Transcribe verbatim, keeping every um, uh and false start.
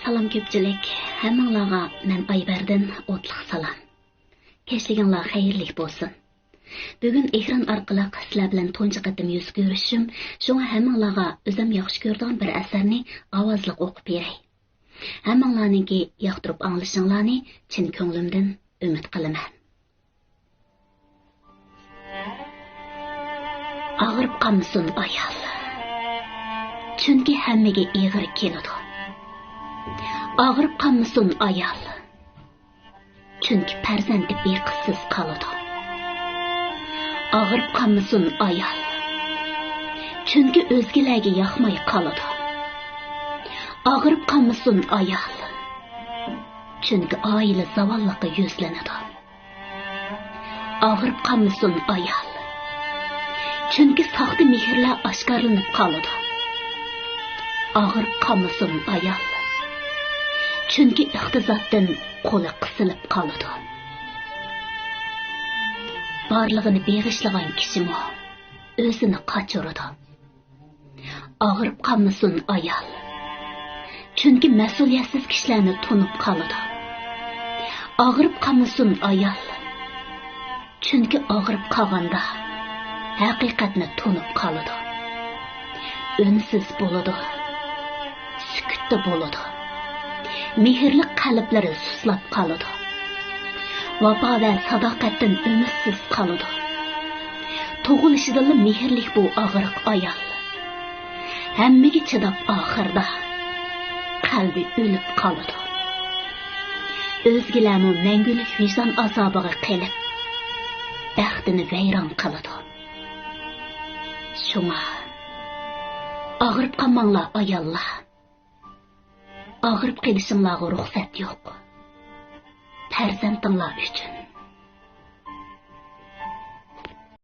سالام كۆپچىلىك، ھەممىڭلارغا مەن ئايبەردىن ئوتلۇق سالام. كەچلىكىڭلار خەيرلىك بولسۇن. بۈگۈن ئېكران ئارقىلىق سىلەر بىلەن تۇنجى قېتىم يۈز كۆرۈشۈشۈم، شۇڭا ھەممىڭلارغا ئۆزۈم ياخشى كۆرىدىغان بىر ئەسەرنى ئاۋازلىق ئوقۇپ بېرەي. ھەممىڭلارنىڭكى ياقتۇرۇپ ئاڭلىشىڭلارنى چىن كۆڭلۈمدىن ئۈمىد قىلىمەن. ئاغرىپ قالمىسۇن ئايال، چۈنكى ھەممىگە ئېغىر كېلىدۇ. ئاغرىپ قالمىسۇن ئايال، چۈنكى پەرزەنتى بېقىشسىز قالىدۇ. ئاغرىپ قالمىسۇن ئايال، چۈنكى ئۆزگىلەرگە ياقماي قالىدۇ. ئاغرىپ قالمىسۇن ئايال، چۈنكى ئائىلە زاۋاللىققا يۈزلىنىدۇ. ئاغرىپ قالمىسۇن ئايال، چۈنكى ساختا مېھىرلەر ئاشكارىلىنىپ قالىدۇ. ئاغرىپ قالمىسۇن ئايال، چۈنكى ئىقتىسادتىن قولى قىسىلىپ قالىدۇ. بارلىقىنى بېغىشلىغان كىشىمۇ ئۆزىنى قاچۇرىدۇ. ئاغرىپ قالمىسۇن ئايال، چۈنكى مەسئۇلىيەتسىز كىشىلەرنى تونۇپ قالىدۇ. ئاغرىپ قالمىسۇن ئايال، چۈنكى ئاغرىپ قالغاندا ھەقىقەتنى تونۇپ قالىدۇ. ئۈنسىز بولىدۇ، سۈكۈتتە بولىدۇ. مېھىرلىك قەلبلىرى سۇسلاپ قالىدۇ. ۋاپا ۋە ساداقەتتىن ئۈمىدسىز قالىدۇ. تۇغۇلۇشىدىنلا مېھىرلىك بۇ ئاغرىق ئايال. ھەممىگە چىداپ ئاخىردا قەلبى ئۆلۈپ قالىدۇ. ئۆزگىلەرمۇ مەڭگۈلۈك ۋىجدان ئازابىغا قېلىپ، بەختىنى ۋەيران قىلىدۇ. شۇڭا ئاغرىپ قالماڭلار ئاياللار. ئاغرىپ قېلىشىڭلارغا رۇخسەت يوق. پەرزەنتىڭلار ئۈچۈن.